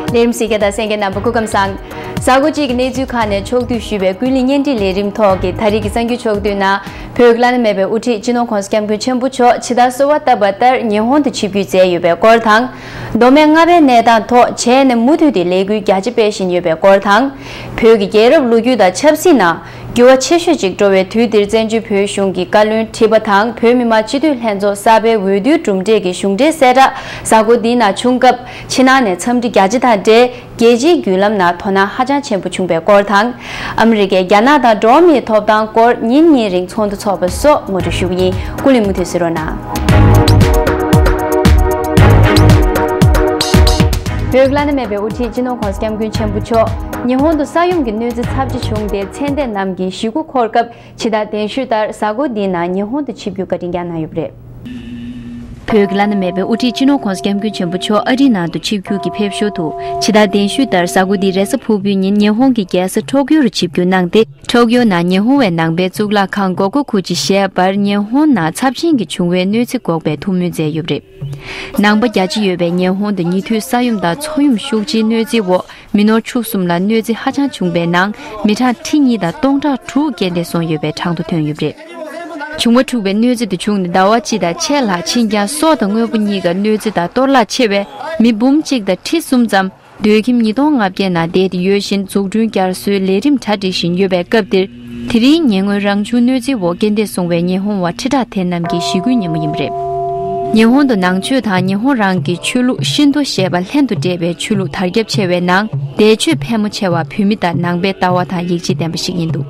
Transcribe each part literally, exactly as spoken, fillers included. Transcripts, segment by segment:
ལས་རིམ་གཟིགས་མཁན་དང་གསན་མཁན་རྣམ་པ་སྐུ་ཁམས་བཟང་། གཟའ་འཁོར་གཅིག་གི་གནས་ཚུལ་ཁག་ནས་ཕྱོགས་བསྡུས་ཞུས་པའི་ཀུན་གླེང་བརྙན་འཕྲིན་ལས་རིམ་ཐོག་གི་ད་རེས་ཀྱི་གསར་འགྱུར་ཕྱོགས་བསྡུས་ནང་། བོད་ཀྱི་བླ་ན་མེད་པའི་དབུ་ཁྲིད་སྤྱི་ནོར་༸གོང་ས་༸སྐྱབས་མགོན་ཆེན་པོ་མཆོག་ཕྱི་ཟླ་གསོལ་བ་བཏབ་པ་ལྟར་ཉི་ཧོང་དུ་ཆིབས་བསྒྱུར་མཛད་ཡོད་པའི་སྐོར་དང་། མདོ་སྨད་རྔ་པའི་གནས་སྟངས་ཐོག་བྱས་ནས་མུ་མཐུད་དེ་ལས་འགུལ་རྒྱ་ཆེ་སྤེལ་བཞིན་ཡོད་པའི་སྐོར་དང་། བོད་ཀྱི་རྒྱལ་རབས་ལོ་རྒྱུས་དང་ཆབ་སྲིད་ནང་འགྱུར་བ་ཆེ་ཤོས་ཅིག་འགྲོ་བའི་དུས་འདིར་བཙན་བྱོལ་བོད་གཞུང་གི་བཀའ་བློན་ཁྲི་པ་དང་བོད་མི་མང་སྤྱི་འཐུས་ལྷན་ཚོགས་གསར་པའི་འོས་བསྡུའི་གྲུབ་འབྲས་ཀྱི་གཞུང་འབྲེལ་གསལ་བསྒྲགས་གཟའ་འཁོར་འདིའི་ནང་བྱུང་སྐབས། ཕྱི་ནང་ནས་འཚམས་འདྲི་རྒྱ་ཆེ་དང་འབྲེལ། རྒྱལ་སྤྱིའི་བརྒྱུད་ལམ་ནང་དོ་སྣང་ཧ་ཅང་ཆེན་པོ་བྱུང་བའི་སྐོར་དང་། ཨ་མི་རི་ཀས་རྒྱ་ནག་དང་འགྲོ་བ་མིའི་ཐོབ་ཐང་སྐོར་ཉིན་གཉིས་རིང་ཚོགས་འདུ་འཚོགས་པ་སོགས་ངོ་སྤྲོད་ཞུ་གི་ཡིན། ཀུན་གླེང་མུ་མཐུད་གཟིགས་རོགས་གནང་། བོད་བླ་ན་མེད་པའི་དབུ་ཁྲིད་སྤྱི་ནོར་༸གོང་ས་༸སྐྱབས་མགོན་ཆེན་པོ་མཆོག་ཉི་ཧོང་དུ་ས་ཡོམ་གྱི་གནོད་འཚེ་ཚབས་ཆེ་བྱུང་སྟེ་ཚེ་འདས་རྣམས་ཀྱི་ཞི་རྒོལ་འཁོར་སྐབས། ཕྱི་ཟླ་གདན་ཞུས་ལྟར་གཟའ་འཁོར་འདིའི་ནང་ཉི་ཧོང་དུ་ཆིབས་བསྒྱུར་བཀའ་དྲིན་བསྐྱངས་གནང་ཡོད་པ་རེད། བོད་ཀྱི་བླ་ན་མེད་པའི་དབུ་ཁྲིད་སྤྱི་ནོར་༸གོང་ས་༸སྐྱབས་མགོན་ཆེན་པོ་མཆོག་ཨ་རིའི་ནང་དུ་ཆིབས་བསྒྱུར་གྱི་ཕེབས་ཞོར་དུ། ཕྱི་ཟླ་གདན་ཞུས་ལྟར་གཟའ་འཁོར་འདིའི་རེས་གཟའ་ཕུར་བུའི་ཉིན་ཉི་ཧོང་གི་རྒྱལ་ས་ཊོ་ཀིའོ་རུ་ཆིབས་བསྒྱུར་གནང་སྟེ། ཊོ་ཀིའོ་ནང་ཉི་ཧོང་བའི་ནང་པའི་གཙུག་ལག་ཁང་སྒོ་ཀུ་ཁུ་ཅི་ཞེས་པར་ཉི་ཧོང་ནང་ཚབས་ཆེན་གྱི་བྱུང་བའི་གནོད་འཚེ་འགོག་པའི་ཐུགས་སྨོན་མཛད་ཡོད་པ་རེད། ནང་པ་རྒྱ་ཆེ་ཡོད་པའི་ཉི་ཧོང་དུ་ཉེ་དུས་ས་ཡོམ་དང་མཚོ་ཡོམ་ཤུགས་ཆེའི་གནོད་འཚེའི་འོག་མི་ནོར་ཕྱུགས་གསུམ་ལ་གནོད་འཚེ་ཧ་ཅང་བྱུང་བའི་ནང་མི་གྲངས་ཁྲི་གཉིས་དང་སྟོང་ཕྲག་དྲུག་རྐྱེན་འདས་སོང་ཡོད་པའི་གྲངས་ཐོ་ཐོན་ཡོད་པ་རེད། བྱུང་བ་འཁྲུགས་པའི་གནོད་འཚེ་དེ་བྱུང་ནས་ཟླ་བ་གཅིག་དང་ཕྱེད་ལྷག་ཕྱིན་ཀྱང་སྲོག་དང་དངོས་པོ་གཉིས་ཀ་གནོད་འཚེ་དང་གཏོར་བརླག་ཆེ་བས་མི་འབུམ་གཅིག་དང་ཁྲི་གསུམ་ཙམ་སྡོད་ཁྱིམ་ཉིས་སྟོང་ལྔ་བརྒྱའི་ནང་བསྡད་དེ་ཡོད་བཞིན་འཛུགས་སྐྲུན་བསྐྱར་གསོའི་ལས་རིམ་གྲ་སྒྲིག་བཞིན་ཡོད་པའི་སྐབས་འདིར། དེ་རིང་ཉེ་སྔོན་རང་བྱུང་གནོད་འཚེའི་འོག་རྐྱེན་འདས་སོང་བའི་ཉི་ཧོང་བ་ཁྲི་ཕྲག་དེ་རྣམས་ཀྱི་ཞི་རྒོལ་ཉིན་མོ་ཡིན་པ་རེད། ཉི་ཧོང་དུ་ནང་ཆོས་དང་ཉི་ཧོང་རང་གི་ཆོས་ལུགས་ཤིན་ཏོ་ཞེས་པ་ལྷན་དུ་འདྲེས་པའི་ཆོས་ལུགས་དར་ཁྱབ་ཆེ་བའི་ནང་འདས་མཆོད་ཕལ་མོ་ཆེ་བ་བོད་མི་དང་ནང་པའི་ལྟ་བ་དང་ཡིད་ཆེས་ལྡན་པ་ཞིག་ཡིན་འདུག་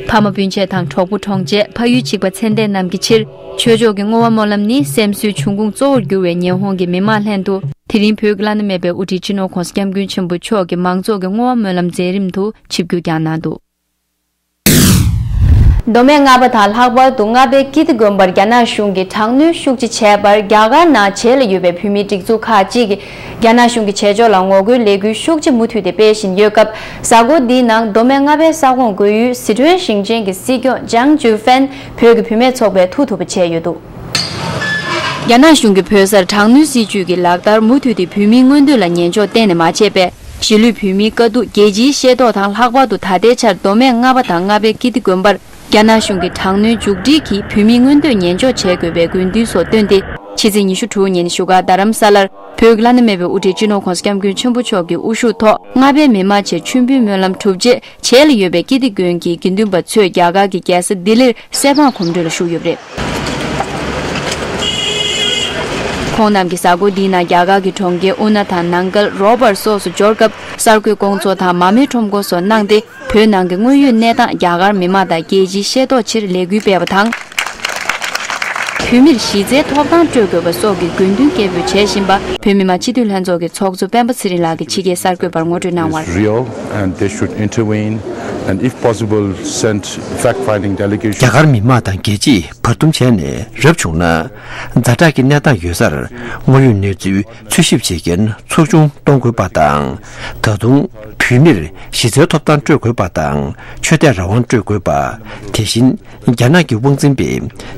ཕ་མ་སྤུན་མཆེད་དང་གྲོགས་པོ་གྲོང་ཆེ་ཕ་ཡུལ་གཅིག་པ་ཚེ་འདས་རྣམས་ཀྱི་ཕྱིར་ཆོས་ཕྱོགས་ཀྱི་བསྔོ་བ་སྨོན་ལམ་ནི་སེམས་གསོའི་འབྱུང་ཁུངས་གཙོ་བོར་གྱུར་བའི་ཉི་ཧོང་གི་མི་མང་ལྷན་དུ་དེ་རིང་བོད་ཀྱི་བླ་ན་མེད་པའི་དབུ་ཁྲིད་སྤྱི་ནོར་༸གོང་ས་༸སྐྱབས་མགོན་ཆེན་པོ་མཆོག་གི་མང་ཚོགས་ཀྱི་བསྔོ་བ་སྨོན་ལམ་མཛད་རིམ་དུ་ཆིབས་བསྒྱུར་བསྐྱངས་གནང་འདུག་མདོ་སྨད་རྔ་པ་དང་ལྷག་པར་དུ་རྔ་པའི་ཀིརྟི་དགོན་པར་རྒྱ་ནག་གཞུང་གིས་དྲག་གནོན་ཤུགས་ཆེ་བྱས་པར་རྒྱ་གར་ནང་བྱེས་ལ་ཡོད་པའི་བོད་མིའི་སྒྲིག་འཛུགས་ཁག་ཅིག་གིས་རྒྱ་ནག་གཞུང་གི་བྱེད་ཕྱོགས་ལ་ངོ་རྒོལ་ལས་འགུལ་ཤུགས་ཆེ་མུ་མཐུད་དེ་སྤེལ་བཞིན་ཡོད་སྐབས། གཟའ་འཁོར་འདིའི་ནང་མདོ་སྨད་རྔ་པའི་ས་ཁོངས་བགོས་ཡུལ་སི་ཁྲོན་ཞིང་ཆེན་གྱི་སྲིད་སྐྱོང་ཅང་ཅུའུ་ཧྥན་བོད་ཀྱི་བུད་མེད་ཚོགས་པའི་ཐུགས་ཐུབ་པ་བྱས་ཡོད་འདུག་རྒྱ་ནག་གཞུང་གིས་བོད་སར་དྲག་གནོན་སྲིད་བྱུས་ཀྱི་ལག་བསྟར་མུ་མཐུད་དེ་བོད་མིའི་མངོན་འདོད་ལ་ཉན་འཇོག་གཏན་ནས་མ་བྱས་པས། གཞིས་ལུས་བོད་མིའི་དཀའ་སྡུག་རྒྱལ་སྤྱིའི་ཤེས་རྟོགས་དང་ལྷག་པར་དུ་ད་ལྟའི་ཆར་མདོ་སྨད་རྔ་པ་དང་རྔ་པའི་ཀིརྟི་དགོན་པར་རྒྱ་ནག་གཞུང་གི་དྲག་གནོན་མཇུག་སྒྲིལ་གྱིས་བོད་མིའི་མངོན་འདོད་ཉན་འཇོག་བྱེད་དགོས་པའི་དགོས་འདུན་སོགས་བཏོན་ཏེ། ཕྱི་ཚེས་ཉི་ཤུ་དྲུག་ཉིན་བཞུགས་སྒར་རྡ་རམ་ས་ལར་བོད་ཀྱི་བླ་ན་མེད་པའི་དབུ་ཁྲིད་སྤྱི་ནོར་༸གོང་ས་༸སྐྱབས་མགོན་ཆེན་པོ་མཆོག་གི་དབུ་བཞུགས་ཐོག་རྔ་པའི་མི་མང་ཆེད་མཆོད་འབུལ་སྨོན་ལམ་གྲུབ་རྗེས། བྱེས་ལ་ཡོད་པའི་ཀིརྟི་དགོན་གྱི་དགེ་འདུན་པ་ཚོས་རྒྱ་གར་གྱི་རྒྱལ་ས་ལྡི་ལིར་གསེར་སྦྲེང་གོམ་བགྲོད་ལ་ཞུགས་ཡོད་པ་རེད། ཁོང་རྣམས་ཀྱིས་གཟའ་འཁོར་འདིའི་ནང་རྒྱ་གར་གྱི་གྲོང་ཁྱེར་ཨུ་ན་དང་ནང་ཁུལ་རོ་པར་སོགས་སུ་འབྱོར་སྐབས་གསར་འགོད་སྐོང་ཚོགས་དང་མར་མེ་ཁྲོམ་སྐོར་སོགས་གནང་སྟེ། བོད་ནང་གི་དངོས་ཡོད་གནས་སྟངས་རྒྱ་གར་མི་མང་དང་རྒྱལ་སྤྱིའི་ཤེས་རྟོགས་ཆེད་ལས་འགུལ་སྤེལ་བ་དང་། བོད་མིར་གཞི་རྩའི་ཐོབ་ཐང་སྤྲོད་དགོས་པ་སོགས་ཀྱི་དགོས་འདུན་སྐད་འབོད་བྱས་བཞིན་པ། བོད་མི་མང་སྤྱི་འཐུས་ལྷན་ཚོགས་ཀྱི་ཚོགས་གཙོ་སྤེན་པ་ཚེ་རིང་ལགས་ཀྱིས་ཕྱི་རྒྱལ་གསར་འགོད་པར་ངོ་སྤྲོད་གནང་བར། Is real and they should intervene and if possible send fact-finding delegation. རྒྱ་གར་མི་མང་དང་རྒྱལ་སྤྱིས་བར་འདུམ་བྱས་ནས་རབ་བྱུང་ན། ཛ་དྲག་གི་གནས་སྟངས་ཡོད་སར་དངོས་ཡོད་གནས་ཚུལ་འཚོལ་ཞིབ་བྱེད་མཁན་ཚོགས་ཆུང་གཏོང་དགོས་པ་དང་། ད་དུང་བོད་མིར་གཞི་རྩའི་ཐོབ་ཐང་སྤྲོད་དགོས་པ་དང་ཆོས་དད་རང་དབང་སྤྲོད་དགོས་པ། དེ་བཞིན་རྒྱ་ནག་གི་དབང་འཛིན་པའི་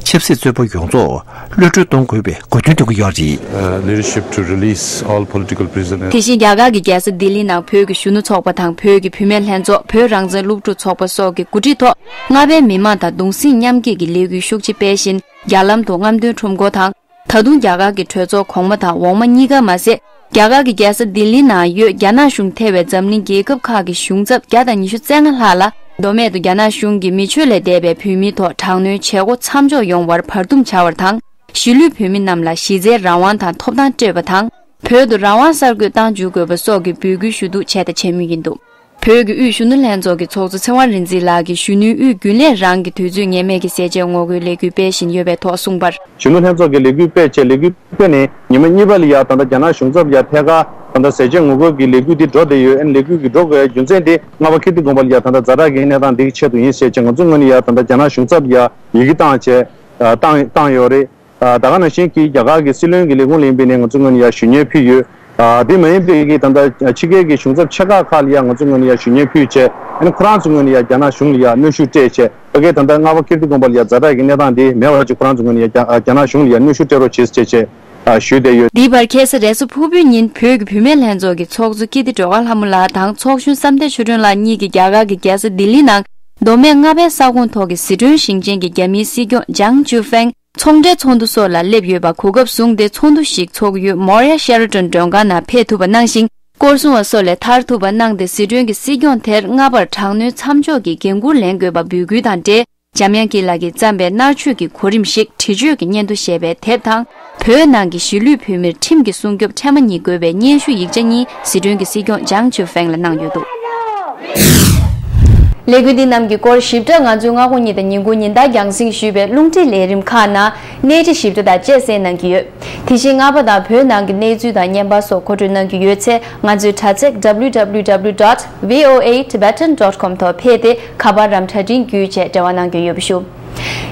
ཆབ་སྲིད་རྩོད་པ་ཡོངས་རྫོགས་གློད་གྲོལ་གཏོང་དགོས་པའི་དགོས་འདུན་འདོན་གྱི་ཡོད་རེད། Uh, leadership to release all political prisoners. དེ་བཞིན་རྒྱ་གར་གྱི་རྒྱལ་ས་ལྡི་ལི་ནང་བོད་ཀྱི་གཞོན་ནུ་ཚོགས་པ་དང་བོད་ཀྱི་བུད་མེད་ལྷན་ཚོགས། བོད་རང་བཙན་སློབ་ཕྲུག་ཚོགས་པ་སོགས་ཀྱི་གོ་སྒྲིག་ཐོག་རྔ་པའི་མི་མང་དང་གདུང་སེམས་མཉམ་སྐྱེད་ཀྱི་ལས་འགུལ་ཤུགས་ཆེ་སྤེལ་བཞིན། རྒྱ་ལམ་དུ་རྔམ་སྟོན་ཁྲོམ་སྐོར་དང་། ད་དུང་རྒྱ་གར་གྱི་གྲོས་ཚོགས་གོང་མ་དང་འོག་མ་གཉིས་ཀ་མ་ཟད། རྒྱ་གར་གྱི་རྒྱལ་ས་ལྡི་ལི་ནང་ཡོད་རྒྱ་ནག་གཞུང་ཐེ་བའི་འཛམ་གླིང་རྒྱལ་ཁབ་ཁག་གི་གཞུང་ཚབ་བརྒྱ་དང་ཉི་ཤུ་རྩ་ལྔ་ལྷག་ལ། མདོ་སྨད་དུ་རྒྱ་ནག་གཞུང་གིས་མི་ཆོས་ལས་འདས་པའི་བོད་མིའི་ཐོག་དྲག་གནོན་བྱེད་སྒོ་མཚམས་འཇོག་ཡོང་བར་བར་འདུམ་བྱ་བར་དང་། གཞིས་ལུས་བོད་མི་རྣམས་ལ་གཞི་རྩའི་རང་དབང་དང་ཐོབ་ཐང་སྤྲོད་པ་དང་། བོད་དུ་རང་དབང་གསར་འགོད་བཏང་འཇུག་དགོས་པ་སོགས་ཀྱི་འབོད་སྐུལ་ཞུ་གཏུག་བྱས་དང་བྱེད་མུས་ཡིན་འདུག་བོད་ཀྱི་དབུས་གཞོན་ནུ་ལྷན་ཚོགས་ཀྱི་ཚོགས་གཙོ་ཚེ་དབང་རིག་འཛིན་ལགས་ཀྱིས་གཞོན་ནུའི་དབུས་རྒྱུན་ལས་རང་གི་དུས་ཚོད་ངེས་མེད་ཀྱི་ཟས་བཅད་ངོ་རྒོལ་ལས་འགུལ་སྤེལ་བཞིན་ཡོད་པའི་ཐོག་གསུངས་པར། གཞོན་ནུ་ལྷན་ཚོགས་ཀྱི་ལས་འགུལ་སྤེལ་ཆེད་ལས་འགུལ་སྤེལ་ནས་ཉི་མ་གཉིས་པ་ལ་ཡ་ད་ལྟ་རྒྱ་ནག་གཞུང་ཚབ་ཡ་ཐད་ཀར་ད་ལྟ་ཟས་བཅད་ངོ་རྒོལ་གྱི་ལས་འགུལ་འདི་འགྲོ་བསྡད་ཡོད། ཨ་ནི་ལས་འགུལ་གྱི་འགྲོ་དགོས་རྒྱུ་མཚན་དེ་རྔ་པ་ཀིརྟི་དགོན་པ་ལ་ཡ་ད་ལྟ་ཛ་དྲག་གི་གནས་སྟངས་འདི་གི་ཆེད་དུ་ཡིན་ཟེར་བྱས་ང་ཚོ་ངོས་ནས་ཡ་ད་ལྟ་རྒྱ་ནག་གཞུང་ཚབ་ཡ་ཡི་གེ་བཏང་བྱས་བཏང་བཏང་ཡོད་རེད། ད་ག་ནང་བཞིན་གྱི་རྒྱ་གར་གྱི་སྲིད་བློན་གྱི་ལས་ཁུངས་ལ་ཡིན་པའི་ནས་ང་ཚོ་ངོས་ནས་ཡ་ཞུ་སྙན་ཕུལ་ཡོད། དེ་མ་ཡིན་པའི་གི་ད་ལྟ་ཕྱི་རྒྱལ་གྱི་གཞུང་ཚབ་ཆེ་ཁག་ཁག་ལ་ཡ་ང་ཚོ་ངོས་ནས་ཡ་ཞུ་སྙན་ཕུལ་བྱས་ཨ་ནི་ཁོ་རང་ཚོ་ངོས་ནས་ཡ་རྒྱ་ནག་གཞུང་ལ་ཡ་གནོན་ཤུགས་སྤྲད་བྱས་ཕ་གིའི་ད་ལྟ་རྔ་པ་ཀིརྟི་དགོན་པ་ལ་ཡ་ཛ་དྲག་གི་གནས་སྟངས་དེ་མེད་པ་ཅིག་ཁོ་རང་ཚོ་ངོས་ནས་ཡ་རྒྱ་རྒྱ་ནག་གཞུང་ལ་ཡ་གནོན་ཤུགས་སྤྲད་རོགས་བྱེད་ཟེར་བྱས། ཞུས་བསྡད་ཡོད། འདིའི་བར་ཁ་སང་རེས་གཟའ་ཕུར་བུའི་ཉིན་བོད་ཀྱི་བུད་མེད་ལྷན་ཚོགས་ཀྱི་ཚོགས་གཙོ་ཀིརྟི་སྒྲོལ་དཀར་ལྷ་མོ་ལགས་དང་ཚོགས་གཞོན་བསམ་གཏན་ཆོས་སྒྲོན་ལགས་གཉིས་ཀྱིས་རྒྱ་གར་གྱི་རྒྱལ་ས་ལྡི་ལི་ནང་མདོ་སྨད་རྔ་པའི་ས་ཁོངས་ཐོག་གི་ཟི་ཁྲོན་ཞིང་ཆེན་གྱི་རྒྱ་མིའི་སྲིད་སྐྱོང་ལྗང་ཅུ་ཧྥེང་ཚོང་འབྲེལ་ཚོགས་འདུ་སོགས་ལ་སླེབས་ཡོད་པ་གོ་སྐབས་བཟུང་སྟེ་ཚོགས་འདུ་ཞིག་ཚོགས་ཡུལ་མོ་རི་ཡ་ཤེ་ར་ཏོན་མགྲོན་ཁང་ནང་ཕེབས་ཐུབ་པ་གནང་ཞིང་། སྐོར་སྲུང་བ་སོགས་ལས་ཐར་ཐུབ་པ་གནང་སྟེ་ཟི་ཁྲོན་གྱི་སྲིད་སྐྱོང་དེར་སྔ་བར་དྲག་གནོན་མཚམས་འཇོག་གི་འགན་འཁུར་ལེན་དགོས་པ་འབོད་སྐུལ་དང་འབྲེལ། འཇམ་དབྱངས་སྐྱིད་ལགས་ཀྱིས་བརྩམས་པའི་མནར་གཅོད་ཀྱི་གོ་རིམ་ཞིག་འདྲི་གཅོད་ཀྱི་སྙན་ཐོ་ཞེས་པའི་དེབ་དང་། བོད་ནང་གི་གཞིས་ལུས་བོད་མིར་ཁྲིམས་ཀྱི་སྲུང་སྐྱོབ་ཕྲན་བུ་གཉིས་དགོས་པའི་སྙན་ཞུ་ཡིག་ཆ་གཉིས་ཟི་ཁྲོན་གྱི་སྲིད་སྐྱོང་ལྗང་ཅུ་ཧྥེང་ལ་གནང་ཡོད་འདུག་ལས་འགུལ་འདི་རྣམས་ཀྱི་སྐོར་ཞིབ་ཕྲ་ང་ཚོའི་སྔ་དགོང་ཉིན་དང་ཉིན་གུང་ཉིན་ལྟར་རྒྱང་སྲིང་ཞུས་པའི་རླུང་འཕྲིན་ལས་རིམ་ཁག་ནང་གནས་རིས་ཞིབ་ཕྲ་དང་བཅས་གསན་གནང་གི་ཡོད། དེ་བཞིན་སྔ་པ་དང་བོད་ནང་གི་གནས་ཚུལ་དང་བརྙན་པར་སོགས་མཁོ་སྤྲོད་གནང་རྒྱུ་ཡོད་ཚེ། ང་ཚོའི་དྲ་ཚིགས་W W W dot V O A Tibetan dot com ཐོག་ཕེབས་ཏེ། ཁ་པར་རམ་དྲ་འཕྲིན་བརྒྱུད་བཅས་འབྲེལ་བ་གནང་རྒྱུ་ཡོད་པ་ཞུ།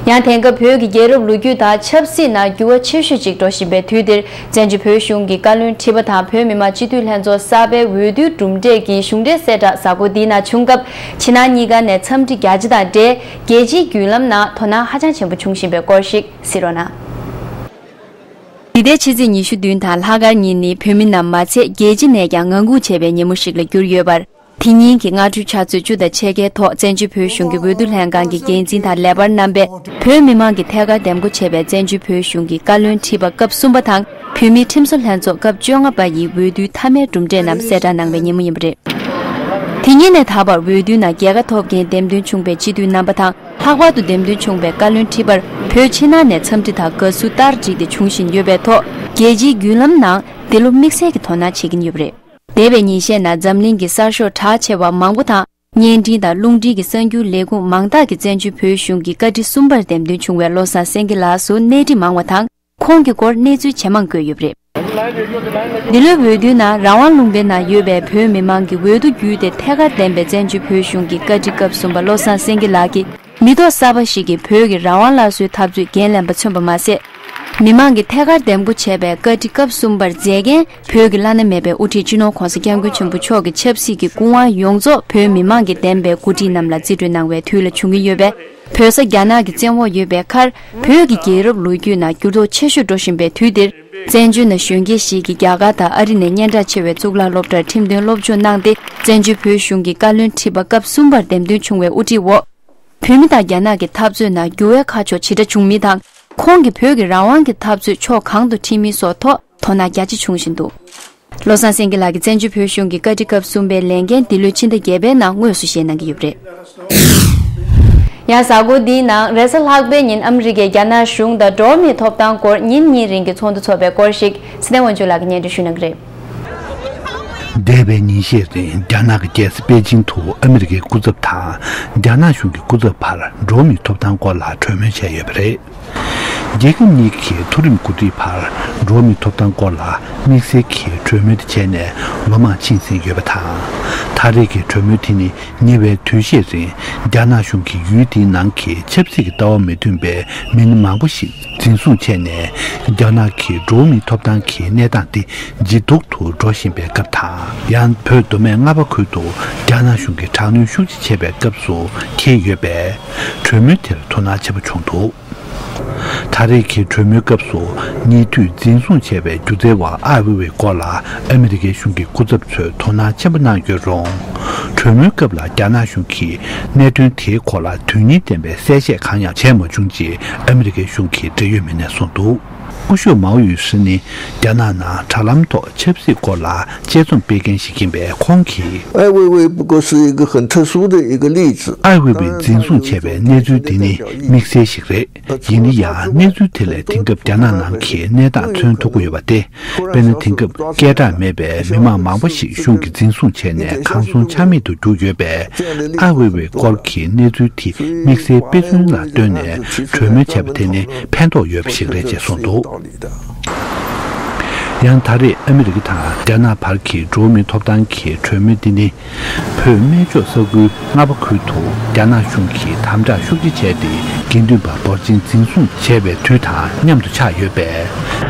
ཡང་དེང་སྐབས་བོད་ཀྱི་རྒྱལ་རབས་ལོ་རྒྱུས་དང་ཆབ་སྲིད་ནང་འགྱུར་བ་ཆེ་ཤོས་ཅིག་འགྲོ་བཞིན་པའི་དུས་འདིར། བཙན་བྱོལ་བོད་གཞུང་གི་བཀའ་བློན་ཁྲི་པ་དང་བོད་མི་མང་སྤྱི་འཐུས་ལྷན་ཚོགས་གསར་པའི་འོས་བསྡུའི་གྲུབ་འབྲས་ཀྱི་གཞུང་འབྲེལ་གསལ་བསྒྲགས་གཟའ་འཁོར་འདིའི་ནང་བྱུང་སྐབས། ཕྱི་ནང་གཉིས་ཀ་ནས་འཚམས་འདྲི་རྒྱ་ཆེ་དང་འབྲེལ། རྒྱལ་སྤྱིའི་བརྒྱུད་ལམ་ནང་དོ་སྣང་ཧ་ཅང་ཆེན་པོ་བྱུང་བཞིན་པའི་སྐོར་ཞིག་གཟིགས་རོགས་གནང་། འདི་ཟླའི་ཕྱི་ཚེས་ཉི་ཤུ་བདུན་དང་ལྷག་དཀར་ཉིན་ནི་བོད་མི་རྣམས་མ་ཚད་རྒྱལ་སྤྱི་ནས་ཀྱང་ངང་སྒུག་བྱས་པའི་ཉིན་མོ་ཞིག་ལ་གྱུར་ཡོད་པར། དེ་ཉིན་གྱི་སྔ་དྲོའི་ཆུ་ཚོད་བཅུ་དང་ཕྱེད་ཀའི་ཐོག་བཙན་བྱོལ་བོད་གཞུང་གི་འོས་བསྡུ་ལྷན་ཁང་གི་འགན་འཛིན་དང་ལས་བར་རྣམ་པས་བོད་མི་མང་གི་ཐད་ཀར་འདེམས་བསྐོ་བྱས་པའི་བཙན་བྱོལ་བོད་གཞུང་གི་བཀའ་བློན་ཁྲི་པ་སྐབས་གསུམ་པ་དང་། བོད་མིའི་ཁྲིམས་བཟོ་ལྷན་ཚོགས་སྐབས་བཅོ་ལྔ་པ་ཡི་འོས་བསྡུའི་མཐའ་མའི་གྲུབ་འབྲས་རྣམས་གསལ་བསྒྲགས་གནང་བའི་ཉིན་མོ་ཡིན་པ་རེད། དེ་ཉིན་ནས་ད་བར་འོས་བསྡུའི་ནང་རྒྱལ་ཁ་ཐོབ་མཁན་འདེམས་ཐོན་བྱུང་བའི་སྤྱི་འཐུས་རྣམ་པ་དང་། ལྷག་པར་དུ་འདེམས་ཐོན་བྱུང་བའི་བཀའ་བློན་ཁྲི་པར་བོད་ཕྱི་ནང་ནས་འཚམས་འདྲི་དང་དགའ་བསུ་ལྟར་བསྒྲིགས་ཏེ་བྱུང་བཞིན་ཡོད་པའི་ཐོག་རྒྱལ་སྤྱིའི་བརྒྱུད་ལམ་ནང་འདི་ལོ་དམིགས་བསལ་གྱི་དོ་སྣང་བྱེད་ཀྱིན་ཡོད་པ་རེད། འདས་པའི་ཉིན་ཤས་ནང་འཛམ་གླིང་གི་གསར་ཤོག་གྲགས་ཆེ་བ་མང་པོ་དང་། བརྙན་འཕྲིན་དང་རླུང་འཕྲིན་གྱི་གསར་འགྱུར་ལས་ཁུངས་མང་དག་གིས་བཙན་བྱོལ་བོད་གཞུང་གི་བཀའ་ཁྲི་གསུམ་པར་འདེམས་ཐོན་བྱུང་བའི་བློ་བཟང་སེང་གེ་ལགས་སུ་གནས་འདྲི་མང་བ་དང་། ཁོང་གི་སྐོར་གནས་ཚུལ་ཇེ་མང་བཀོད་ཡོད་པ་རེད། འདི་ལོའི་འོས་བསྡུའི་ནང་རང་དབང་ལུང་པའི་ནང་ཡོད་པའི་བོད་མི་མང་གི་འོས་བསྡུ་བརྒྱུད་དེ་ཐད་ཀར་འདེམས་པའི་བཙན་བྱོལ་བོད་གཞུང་གི་བཀའ་ཁྲི་སྐབས་གསུམ་པ་བློ་བཟང་སེང་གེ་ལགས་ཀྱིས། མི་ཐོག་གསར་པ་ཞིག་གིས་བོད་ཀྱི་རང་དབང་སླར་གསོའི་འཐབ་རྩོད་འགན་ལེན་པ་མཚོན་པ་མ་ཟད། མི་མང་གིས་ཐད་ཀར་འདེམས་བསྐོ་བྱས་པའི་བཀའ་ཁྲི་སྐབས་གསུམ་པར་མཛད་འགན་བོད་ཀྱི་བླ་ན་མེད་པའི་དབུ་ཁྲིད་སྤྱི་ནོར་༸གོང་ས་༸སྐྱབས་མགོན་ཆེན་པོ་མཆོག་གི་ཆབ་སྲིད་ཀྱི་སྐུ་དབང་ཡོངས་རྫོགས་བོད་མི་མང་གིས་འདེམས་པའི་འགོ་ཁྲིད་རྣམས་ལ་རྩིས་སྤྲོད་གནང་བའི་དུས་ལ་བྱུང་གི་ཡོད་པས། བོད་ས་རྒྱ་ནག་གི་བཙན་འོག་ཡོད་པའི་ཁར། བོད་ཀྱི་རྒྱལ་རབས་ལོ་རྒྱུས་ནང་འགྱུར་ལྡོག་ཆེ་ཤོས་འགྲོ་བཞིན་པའི་དུས་འདིར། བཙན་བྱོལ་ནང་གཞོན་སྐྱེས་ཤིག་གིས་རྒྱ་གར་དང་ཨ་རི་ནས་སྙན་གྲགས་ཆེ་བའི་གཙུག་ལག་སློབ་གྲྭར་ཁྲིམས་དོན་སློབ་སྦྱོང་གནང་སྟེ། བཙན་བྱོལ་བོད་གཞུང་གི་བཀའ་བློན་ཁྲི་པ་སྐབས་གསུམ་པར་འདེམས་ཐོན་བྱུང་བའི་དབུ་ཁྲིད་འོག་བོད་མི་དང་རྒྱ་ནག་གི་འཐབ་རྩོད་ནང་འགྱུར་བའི་ཁ་ཕྱོགས་ཇི་འདྲ་བྱུང་མིན་དང་། ཁོང་གིས་བོད་ཀྱི་རང་དབང་གི་འཐབ་རྩོད་ཕྱོགས་གང་དུ་ཁྲིད་མིན་སོགས་ཐོག་དོ་སྣང་རྒྱ་ཆེ་བྱུང་བཞིན་འདུག་བློ་བཟང་སེང་གེ་ལགས་ཀྱིས་བཙན་བྱོལ་བོད་གཞུང་གི་བཀའ་ཁྲི་སྐབས་གསུམ་པའི་ལས་འགན་འདི་ལོའི་ཕྱི་ཟླ་བརྒྱད་པའི་ནང་དངོས་སུ་བཞེས་གནང་གི་ཡོད་པ་རེད། ཡང་གཟའ་འཁོར་འདིའི་ནང་རེས་གཟའ་ལྷག་པའི་ཉིན་ཨ་མི་རི་ཀས་རྒྱ་ནག་གཞུང་དང་འགྲོ་བ་མིའི་ཐོབ་ཐང་སྐོར་ཉིན་གཉིས་རིང་གི་ཚོགས་འདུ་འཚོགས་པའི་སྐོར་ཞིག་སྲིད་བརྟན་དབང་ཕྱུག་ལགས་ཀྱིས་སྙན་སྒྲོན་ཞུ་གནང་གི་རེད། འདས་པའི་ཉིན་ཤས་རིང་རྒྱ་ནག་གི་རྒྱལ་ས་པེ་ཅིང་དུ་ཨ་མི་རི་ཀའི་སྐུ་ཚབ་དང་རྒྱ་ནག་གཞུང་གི་སྐུ་ཚབ་བར་འགྲོ་བ་མིའི་ཐོབ་ཐང་སྐོར་ལ་གྲོས་མོལ་བྱས་ཡོད་པ་རེད། རྒྱལ་ཁབ་གཉིས་ཀྱི་མཐོ་རིམ་འགོ་ཁྲིད་བར་འགྲོ་བ་མིའི་ཐོབ་ཐང་སྐོར་ལ་དམིགས་བསལ་གྱི་གྲོས་མོལ་དེ་བྱས་ནས་ལོ་མང་ཕྱིན་ཟིན་ཡོད་པ་དང་། ད་རེས་ཀྱི་གྲོས་མོལ་དེ་ནི་ཉེ་བའི་དུས་ཤས་རིང་རྒྱ་ནག་གཞུང་གིས་ཡུལ་དེའི་ནང་གི་ཆབ་སྲིད་ཀྱི་ལྟ་བ་མི་མཐུན་པའི་མི་སྣ་མང་པོ་ཞིག་འཛིན་བཟུང་བྱས་ནས། རྒྱ་ནག་གི་འགྲོ་བ་མིའི་ཐོབ་ཐང་གི་གནས་སྟངས་དེ་ཇེ་སྡུག་ཏུ་འགྲོ་བཞིན་པའི་སྐབས་དང་། ཡང་བོད་མདོ་སྨད་རྔ་པ་ཁུལ་དུ་རྒྱ་ནག་གཞུང་གིས་དྲག་གནོན་ཤུགས་ཆེ་བྱས་པའི་སྐབས་སུ་འཁེལ་ཡོད་པས། གྲོས་མོལ་དེར་དོ་སྣང་ཆེན་པོ་བྱུང་འདུག་ད་རེས་ཀྱི་གྲོས་མོལ་སྐབས་སུ་ཉེ་དུས་འཛིན་བཟུང་བྱས་པའི་སྒྱུ་རྩལ་བ་ཨའེ་ཝེ་ཝེ་སྐོར་ལ་ཨ་མི་རི་ཀའི་གཞུང་གི་སྐུ་ཚབ་ཚོས་དོ་སྣང་ཆེན་པོ་གནང་ཡོད་རུང་། གྲོས་མོལ་སྐབས་ལ་རྒྱ་ནག་གཞུང་གིས་གནད་དོན་དེའི་སྐོར་ལ་དོན་སྙིང་ལྡན་པའི་གསལ་བཤད་གང་ཡང་བྱས་མ་བྱུང་ཅེས་ཨ་མི་རི་ཀའི་གཞུང་གི་འབྲེལ་ཡོད་མི་སྣས་གསུངས་འདུག་སྐུ་ཞབས་མའོ་ཡུས་ཧྲི་ནི་རྒྱ་ནག་ནང་དྲ་ལམ་ཐོག་ཆབ་སྲིད་སྐོར་ལ་དཔྱད་རྩོམ་སྤེལ་མཁན་ཞིག་ཡིན་པས། ཁོང་གིས། 艾薇薇不过是一个很特殊的一个例子。 ཨའེ་ཝེ་ཝེ་འཛིན་བཟུང་བྱས་པའི་གནས་ཚུལ་འདི་ནི་དམིགས་བསལ་ཞིག་རེད། ཡིན་ན་ཡང་། གནས་ཚུལ་དེ་ལས་དེང་སྐབས་རྒྱ་ནག་ནང་གི་གནས་སྟངས་མཚོན་ཐུབ་ཀྱི་ཡོད་པ་སྟེ། དཔེར་ན། དེང་སྐབས་སྐད་གྲགས་མེད་པའི་མི་མང་མང་པོ་ཞིག་གཞུང་གིས་འཛིན་བཟུང་བྱས་ནས་གང་སོང་ཆ་མེད་དུ་གྱུར་ཡོད་པས། ཨའེ་ཝེ་ཝེ་སྐོར་གྱི་གནས་ཚུལ་དེ་དམིགས་བསལ་དཔེ་མཚོན་ལ་ལྟོས་ནས་གྲོས་མོལ་བྱས་པ་དེ་ནི་ཕན་ཐོགས་ཡོད་པ་ཞིག་རེད་ཅེས་གསུངས་འདུག་ཡང་། ད་རེས་ཨ་མི་རི་ཀ་དང་རྒྱ་ནག་བར་གྱི་འགྲོ་བ་མིའི་ཐོབ་ཐང་གི་གྲོས་མོལ་འདི་ནི། བོད་སྨད་ཕྱོགས་ས་ཁུལ་རྔ་པ་ཁུལ་དུ་རྒྱ་ནག་གཞུང་གིས་དམ་དྲག་ཤུགས་ཆེ་བྱས་ཏེ། དགེ་འདུན་པ་འབོར་ཆེན་འཛིན་བཟུང་བྱས་པའི་དུས་དང་མཉམ་དུ་ཆགས་ཡོད་པས།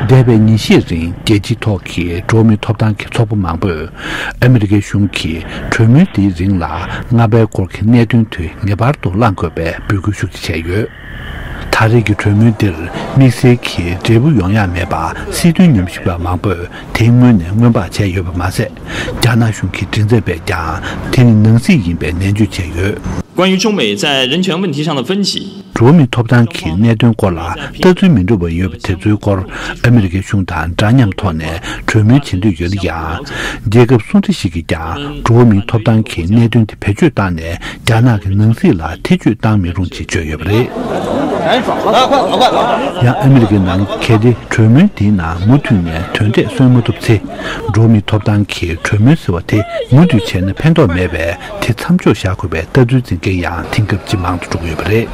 འདས་པའི་ཉིན་ཤས་རིང་རྒྱལ་སྤྱིའི་ཐོག་གི་འགྲོ་བ་མིའི་ཐོབ་ཐང་གི་ཚོགས་པ་མང་པོས་ཨ་མི་རི་ཀའི་གཞུང་གིས་གྲོས་མོལ་འདིའི་རིང་ལ་རྔ་པའི་སྐོར་གྱི་གནད་དོན་དེ་ངེས་པར་དུ་བསླང་དགོས་པའི་འབོད་སྐུལ་ཤུགས་ཆེ་བྱས་ཡོད། ད་རེས་ཀྱི་གྲོས་མོལ་འདིར་དམིགས་བསལ་གྱི་འབྲས་བུ་ཡོང་ཡ་མེད་པ་སྲིད་དོན་ཉམས་ཞིབ་པ་མང་པོས་དེ་སྔོན་ནས་སྔོན་དཔག་བྱས་ཡོད་པ་མ་ཟད། རྒྱ་ནག་གཞུང་གི་མགྲིན་ཚབ་པས་ཀྱང་དེ་ནི་ནང་སྲིད་ཡིན་པའི་ནན་བརྗོད་བྱས་ཡོད། 关于中美在人权问题上的分歧， འགྲོ་བ་མིའི་ཐོབ་ཐང་གི་གནད་དོན་སྐོར་ལ་ལྟ་ཚུལ་མི་འདྲ་བ་ཡོད་པ་དེ་ཚོའི་སྐོར་ཨ་མི་རི་ཀའི་གཞུང་དང་འདྲ་མཉམ་ཐོག་ནས་གྲོས་མོལ་བྱེད་འདོད་ཡོད་ན་ཡང་། རྒྱལ་ཁབ་སུ་འདྲ་ཞིག་གིས་ཀྱང་འགྲོ་བ་མིའི་ཐོབ་ཐང་གི་གནད་དོན་དེ་བེད་སྤྱོད་བཏང་ནས་རྒྱ་ནག་གི་ནང་སྲིད་ལ་ཐེ་བྱུས་བཏང་མི་རུང་ཅེས་བརྗོད་ཡོད་པ་རེད། ཡང་ཨ་མི་རི་ཀའི་ནང་གལ་ཏེ་གྲོས་མོལ་འདིའི་ནང་མུ་མཐུད་ནས་དོན་འབྲས་སོན་མ་ཐུབ་ཚེ། འགྲོ་བ་མིའི་ཐོབ་ཐང་གི་གྲོས་མོལ་ཟེར་བ་དེ་མུ་མཐུད་བྱས་ན་ཕན་ཐོགས་མེད་པས། དེ་མཚམས་འཇོག་བྱ་དགོས་པའི་ལྟ་ཚུལ་འཛིན་མཁན་ཡང་དེང་སྐབས་ཇེ་མང་དུ་འགྲོ་གི་ཡོད་པ་རེད།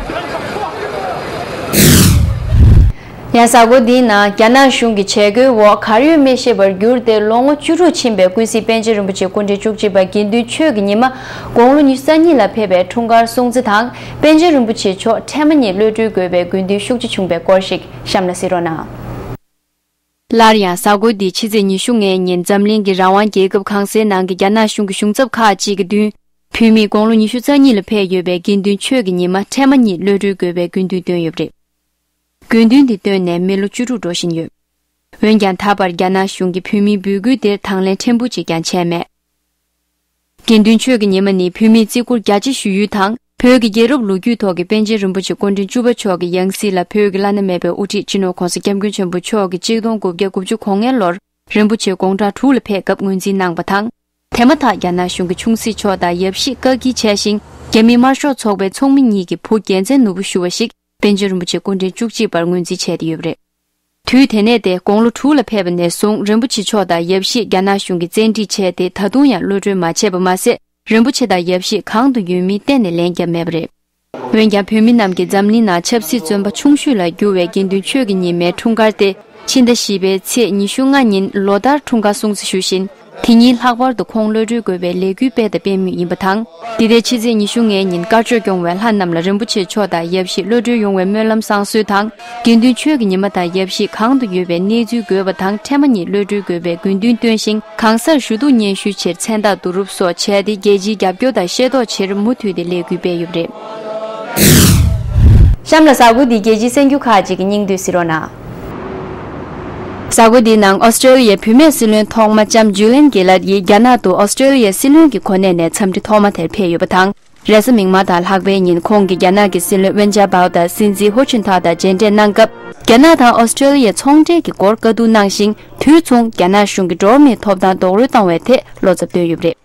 ཡང་གཟའ་འཁོར་འདིའི་ནང་རྒྱ་ནག་གཞུང་གི་བྱེད་སྒོའི་འོག་གར་ཡོད་མི་ཤེས་པར་གྱུར་ཏེ་ལོ་ངོ་བཅུ་དྲུག་ཕྱིན་པའི་ཀུན་གཟིགས་པཎ་ཆེན་རིན་པོ་ཆེ་སྐུ་ཕྲེང་བཅུ་གཅིག་པ་དགེ་འདུན་ཆོས་ཀྱི་ཉི་མ་དགུང་ལོ་ཉི་ཤུ་རྩ་གཉིས་ལ་ཕེབས་པའི་འཁྲུངས་སྐར་སྲུང་བརྩི་དང་། པཎ་ཆེན་རིན་པོ་ཆེ་མཆོག་ཕྲད་མ་གཉིས་གློད་གྲོལ་དགོས་པའི་དགོས་འདུན་ཤུགས་ཆེ་བྱུང་བའི་སྐོར་ཞིག་གཤམ་ལ་གཟིགས་རོགས་གནང་། སླར་ཡང་གཟའ་འཁོར་འདིའི་ཕྱི་ཚེས་ཉི་ཤུ་ལྔའི་ཉིན་འཛམ་གླིང་གི་རང་དབང་རྒྱལ་ཁབ་གང་སའི་ནང་གི་རྒྱ་ནག་གཞུང་གི་གཞུང་ཚབ་ཁག་ཅིག་གི་མདུན། བུད་མེད་དགུང་ལོ་ཉི་ཤུ་རྩ་གཉིས་ལ་ཕེབས་ཡོད་པའི་དགེ་འདུན་ཆོས་ཀྱི་ཉི་མ་ཕྲད་མ་གཉིས་གློད་གྲོལ་དགོས་པའི་དགོས་འདུན་བཏོན་ཡོད་པ་རེད། དགོས་འདུན་འདི་བཏོན་ནས་མི་ལོ་བཅུ་དྲུག་འགྲོ་བཞིན་ཡོད། འོན་ཀྱང་ད་བར་རྒྱ་ནག་གཞུང་གིས་བུད་མེད་འབོད་སྐུལ་དེར་དང་ལེན་ཕྲན་བུ་ཅིག་ཀྱང་བྱས་མེད། དགེ་འདུན་ཆོས་ཀྱི་ཉི་མ་ནི་བུད་མེད་བརྩི་བཀུར་རྒྱ་ཆེ་ཞུ་ཡུལ་དང་། བོད་ཀྱི་རྒྱལ་རབས་ལོ་རྒྱུས་ཐོག་གི་པཎ་ཆེན་རིན་པོ་ཆེ་སྐུ་ཕྲེང་བཅུ་པ་མཆོག་གི་ཡང་སྲིད་ལ་བོད་ཀྱི་བླ་ན་མེད་པའི་དབུ་ཁྲིད་སྤྱི་ནོར་༧གོང་ས་༧སྐྱབས་མགོན་ཆེན་པོ་མཆོག་གིས་གཅིག་སྟོང་དགུ་བརྒྱ་དགུ་བཅུ་གོ་ལྔའི་ལོར་རིན་པོ་ཆེ་དགུང་གྲངས་དྲུག་ལ་ཕེབས་སྐབས་ངོས་འཛིན་གནང་བ་དང་། དེ་མ་ཐག་རྒྱ་ནག་གཞུང་གིས་ཆུང་སྲིད་མཆོག་དང་ཡབ་གཞིས་བཀག་སྐྱིལ་བྱས་ཤིང་། རྒྱ་མིའི་དམར་ཤོག་ཚོགས་པའི་ཚོགས་མི་གཉིས་ཀྱི་བུ་རྒྱལ་མཚན་ནོར་བུ་ཞུ་བ་ཞིག་པཎ་ཆེན་རིན་པོ་ཆེ་སྐུ་ཕྲེང་བཅུ་གཅིག་པར་ངོས་འཛིན་བྱས་ཏེ་ཡོད་པ་རེད། དུས་དེ་ནས་ཏེ་དགུང་ལོ་དྲུག་ལ་ཕེབས་པ་ནས་བཟུང་རིན་པོ་ཆེ་མཆོག་དང་ཡབ་གཞིས་རྒྱ་ནག་གཞུང་གིས་བཙན་ཁྲིད་བྱས་ཏེ་ད་དུང་ཡང་གློད་གྲོལ་མ་བྱས་པ་མ་ཟད། རིན་པོ་ཆེ་དང་ཡབ་གཞིས་གང་དུ་ཡོད་མིན་གཏན་ནས་ལན་བརྒྱབ་མེད་པ་རེད། འོན་ཀྱང་བོད་མི་རྣམས་ཀྱིས་འཛམ་གླིང་ནང་ཆབ་སྲིད་བཙོན་པ་ཆུང་ཤོས་ལ་གྱུར་བའི་དགེ་འདུན་ཆོས་ཀྱི་ཉི་མའི་འཁྲུངས་སྐར་ཏེ། ཕྱི་ཟླ་བཞི་པའི་ཚེས་ཉི་ཤུ་ལྔ་ཉིན་ལོ་ལྟར་འཁྲུངས་སྐར་སྲུང་བརྩི་ཞུ་བཞིན། དེ་ཉིན་ལྷག་པར་དུ་ཁོང་གློད་གྲོལ་དགོས་པའི་ལས་འགུལ་སྤེལ་དང་སྤེལ་མུས་ཡིན་པ་དང་། འདི་ཟླའི་ཕྱི་ཚེས་ཉི་ཤུ་ལྔའི་ཉིན་དཀར་ཕྱོགས་སྐྱོང་བའི་ལྷ་རྣམས་ལ་རིན་པོ་ཆེ་མཆོག་དང་ཡབ་གཞིས་གློད་གྲོལ་ཡོང་བའི་སྨོན་ལམ་བསང་གསོལ་དང་། དགེ་འདུན་ཆོས་ཀྱི་ཉི་མ་དང་ཡབ་གཞིས་གང་དུ་ཡོད་པའི་གནས་ཚུལ་དགོས་པ་དང་ཕྲད་མ་གཉིས་གློད་གྲོལ་དགོས་པའི་དགོས་འདུན་བཏོན་ཞིང་། གང་སར་ཞུ་གཏུག་སྙན་ཞུའི་ཕྱིར་མཚན་རྟགས་བསྡུ་རུབ་སོགས་བྱས་ཏེ་རྒྱལ་སྤྱིའི་རྒྱབ་སྐྱོར་དང་ཤེས་རྟོགས་ཆེད་མུ་མཐུད་དེ་ལས་འགུལ་སྤེལ་ཡོད་པ་རེད། གཤམ་ལ་གཟའ་འཁོར་འདིའི་རྒྱལ་སྤྱིའི་གསར་འགྱུར་ཁག་ཅིག་གི་སྙིང་བསྡུས་གཟིགས་རོགས་གནང་། གཟའ་འཁོར་འདིའི་ནང་ཨོ་སི་ཀྲོ་ལི་ཡའི་བུད་མེད་སྲིད་བློན་ཐོག་མ་ལྕམ་ཇུ་ལིན་གྷི་ལད་ཡིས་རྒྱ་ནག་ཏུ་ཨོ་སི་ཀྲོ་ལི་ཡའི་སྲིད་བློན་གྱི་གོ་གནས་ནས་འཚམས་འདྲི་ཐོག་མ་དེར་ཕེབས་ཡོད་པ་དང་། རེས་གཟའ་མིག་དམར་དང་ལྷག་པའི་ཉིན་ཁོང་གིས་རྒྱ་ནག་གི་སྲིད་བློན་ཝེན་ཅཱ་པའོ་དང་སྲིད་འཛིན་ཧུ་ཅིན་ཐའོ་དང་མཇལ་འཕྲད་གནང་སྐབས། རྒྱ་ནག་དང་ཨོ་སི་ཀྲོ་ལི་ཡའི་ཚོང་འབྲེལ་གྱི་སྐོར་བཀའ་བསྡུར་གནང་ཞིང་། དུས་མཚུངས་རྒྱ་ནག་གཞུང་གིས་འགྲོ་བ་མིའི་ཐོབ་ཐང་རྡོག་རོལ་བཏང་བའི་ཐད་བློ་འཚབ་བཏོན་ཡོད་པ་རེད།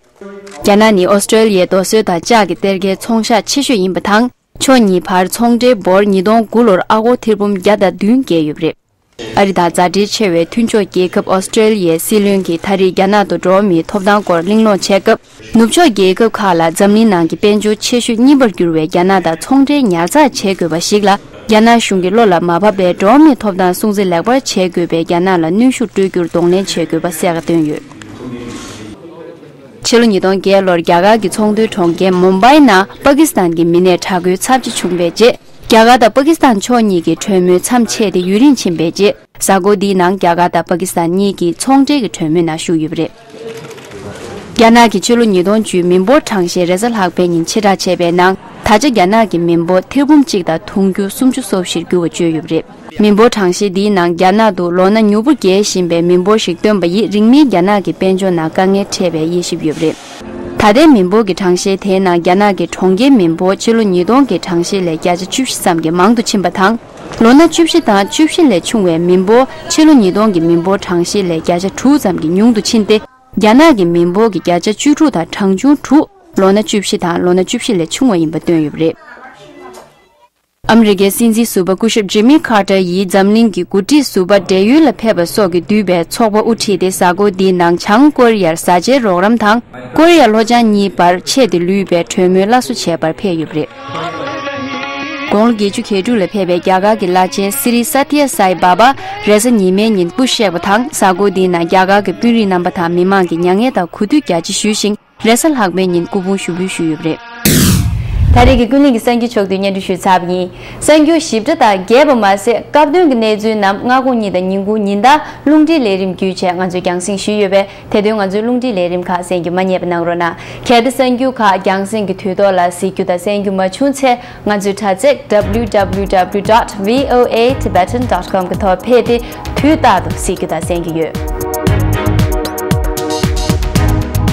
རྒྱ་ནག་ནི་ཨོ་སི་ཀྲོ་ལི་ཡའི་རྡོ་སོལ་དང་ལྕགས་ཀྱི་གཏེར་ཁའི་ཚོང་ཤག་ཆེ་ཤོས་ཡིན་པ་དང་། ཕྱོགས་གཉིས་བར་ཚོང་འབྲེལ་འབོར་ཉིས་སྟོང་དགུ་ལོར་ཨ་སྒོར་ཐེར་འབུམ་བརྒྱ་དང་བདུན་བརྒལ་ཡོད་པ་རེད། ཨ་རི་དང་མཛའ་འབྲེལ་ཆེ་བའི་མཐུན་ཕྱོགས་རྒྱལ་ཁབ་ཨོ་སི་ཀྲོ་ལི་ཡའི་སྲིད་བློན་གྱིས་ད་རེས་རྒྱ་ནག་ཏུ་འགྲོ་བ་མིའི་ཐོབ་ཐང་སྐོར་གླེང་སློང་བྱས་སྐབས། ནུབ་ཕྱོགས་རྒྱལ་ཁབ་ཁག་ལ་འཛམ་གླིང་ནང་གི་དཔལ་འབྱོར་ཆེ་ཤོས་གཉིས་པར་གྱུར་བའི་རྒྱ་ནག་དང་ཚོང་འབྲེལ་ཉར་ཚགས་བྱེད་དགོས་པ་ཞིག་ལ། རྒྱ་ནག་གཞུང་གིས་བློ་ལ་མ་བབས་པའི་འགྲོ་བ་མིའི་ཐོབ་ཐང་སྲུང་བརྩི་ལེགས་པར་བྱེད་དགོས་པའི་རྒྱ་ནག་ལ་གནོན་ཤུགས་སྤྲོད་རྒྱུར་གདོང་ལེན་བྱེད་དགོས་པ་གསལ་ཁ་བཏོན་ཡོད། ཕྱི་ལོ་ཉིས་སྟོང་བརྒྱད་ལོར་རྒྱ་གར་གྱི་ཚོང་དོན་གྲོང་ཁྱེར་མུམ་བྷའི་ནང་པ་ཀི་སི་ཐན་གྱི་མི་སྣས་དྲག་རྒོལ་ཚབས་ཆེ་བྱུང་བའི་རྗེས། རྒྱ་གར་དང་པ་ཀི་སི་ཐན་ཕྱོགས་གཉིས་ཀྱི་གྲོས་མོལ་མཚམས་ཆད་དེ་ཡུན་རིང་ཕྱིན་པའི་རྗེས། གཟའ་འཁོར་འདིའི་ནང་རྒྱ་གར་དང་པ་ཀི་སི་ཐན་གཉིས་ཀྱིས་ཚོང་འབྲེལ་གྱི་གྲོས་མོལ་ནང་ཞུགས་ཡོད་པ་རེད། རྒྱ་ནག་གིས་ཕྱི་ལོ་ཉིས་སྟོང་བཅུ་མི་འབོར་གྲངས་བཤེར་རེས་གཟའ་ལྷག་པའི་ཉིན་ཕྱིར་བསྒྲགས་བྱས་པའི་ནང་། ད་ཆ་རྒྱ་ནག་གི་མི་འབོར་ཐེར་འབུམ་གཅིག་དང་དུང་ཕྱུར་སུམ་ཅུ་སོ་བཞིར་འགྱུར་བ་བརྗོད་ཡོད་པ་རེད། མི་འབོར་གྲངས་བཤེར་འདིའི་ནང་རྒྱ་ནག་ཏུ་ལོ་ན་ཉུང་པོ་བརྒལ་བཞིན་པའི་མི་འབོར་ཞིག་བཏོན་པ་ཡིས་རིང་མིན་རྒྱ་ནག་གི་དཔལ་འབྱོར་ནང་དཀའ་ངལ་འཕྲད་པའི་དབྱེ་ཞིབ་ཡོད་པ་རེད། ད་ལྟའི་མི་འབོར་གྱི་གྲངས་བཤེར་དེའི་ནང་རྒྱ་ནག་གི་གྲོང་ཁྱེར་མི་འབོར་ཕྱི་ལོ་ཉིས་སྟོང་གི་གྲངས་བཤེར་ལས་བརྒྱ་ཆ་བཅུ་བཞི་ཙམ་གྱིས་མང་དུ་ཕྱིན་པ་དང་། ལོ་ན་བཅུ་བཞི་དང་བཅུ་བཞི་ལས་ཆུང་བའི་མི་འབོར་ཕྱི་ལོ་ཉིས་སྟོང་གི་མི་འབོར་གྲངས་བཤེར་ལས་བརྒྱ་ཆ་དྲུག་ཙམ་གྱིས་ཉུང་དུ་ཕྱིན་ཏེ། རྒྱ་ནག་གི་མི་འབོར་གྱི་བརྒྱ་ཆ་བཅུ་དྲུག་དང་གྲངས་ཆུང་དྲུག་ལོ་ན་བཅུ་བཞི་དང་ལོ་ན་བཅུ་བཞི་ལས་ཆུང་བ་ཡིན་པ་བཏོན་ཡོད་པ་རེད། ཨ་མི་རི་ཀའི་སྲིད་འཛིན་ཟུར་པ་སྐུ་ཞབས་ཇི་མི་ཁར་ཏར་ཡིས་འཛམ་གླིང་གི་འགོ་ཁྲིད་ཟུར་པ་བགྲེས་ཡོལ་ལ་ཕེབས་པ་སོགས་ཀྱིས་བསྡུས་པའི་ཚོགས་པ་དབུ་ཁྲིད་དེ་གཟའ་འཁོར་འདིའི་ནང་བྱང་ཀོ་རི་ཡར་བཟའ་བཅའི་རོགས་རམ་དང་། ཀོ་རི་ཡ་ལྷོ་བྱང་གཉིས་བར་ཆེད་དུ་ལུས་པའི་གྲོས་མོལ་སླར་གསོ་བྱས་པར་ཕེབས་ཡོད་པ་རེད། དགུང་ལོ་བརྒྱད་ཅུ་གྱ་དྲུག་ལ་ཕེབས་པའི་རྒྱ་གར་གྱི་བླ་ཆེན་སི་རི་ས་ཏི་ཡ་སའི་བྷ་བྷ་རེས་གཟའ་ཉི་མའི་ཉིན་སྐུ་གཤེགས་པ་དང་། གཟའ་འཁོར་འདིའི་ནང་རྒྱ་གར་གྱི་དཔོན་རིགས་རྣམ་པ་དང་མི་མང་གིས་མྱ་ངན་དང་གུས་འདུད་རྒྱ་ཆེ་ཞུས་ཤིང་། རེས་གཟའ་ལྷག་པའི་ཉིན་སྐུ་ཕུང་ཞུགས་འབུལ་ཞུས་ཡོད་པ་རེད། ད་རེས་ཀྱི་ཀུན་གླེང་གི་གསར་འགྱུར་ཕྱོགས་བསྡུས་སྙན་སྒྲོན་ཞུས་ཚར་བ་ཡིན། གསར་འགྱུར་ཞིབ་ཕྲ་དང་རྒྱས་པ་མ་ཟད་སྐབས་དོན་གྱི་གནས་ཚུལ་རྣམས་སྔ་དགོང་གཉིས་དང་ཉིན་གུང་ཉིན་ལྟར་རླུང་འཕྲིན་ལས་རིམ་བརྒྱུད་བྱས་ང་ཚོས་རྒྱང་སྲིང་ཞུས་ཡོད་པས། དེ་དོན་ང་ཚོའི་རླུང་འཕྲིན་ལས་རིམ་ཁག་གསན་རྒྱུ་མ་བསྙེལ་བ་གནང་རོགས་གནང་། གལ་ཏེ་གསར་འགྱུར་ཁག་རྒྱང་སྲིང་གི་དུས་ཐོག་ལ་གཟིགས་རྒྱུ་དང་གསན་རྒྱུ་མ་བྱུང་ཚེ། ང་ཚོའི་དྲ་ཚིགས་W W W dot V O A Tibetan dot com གི་ཐོག་ཕེབས་ཏེ་དུས་རྟག་ཏུ་གཟིགས་རྒྱུ་དང་གསན་རྒྱུ་ཡོད།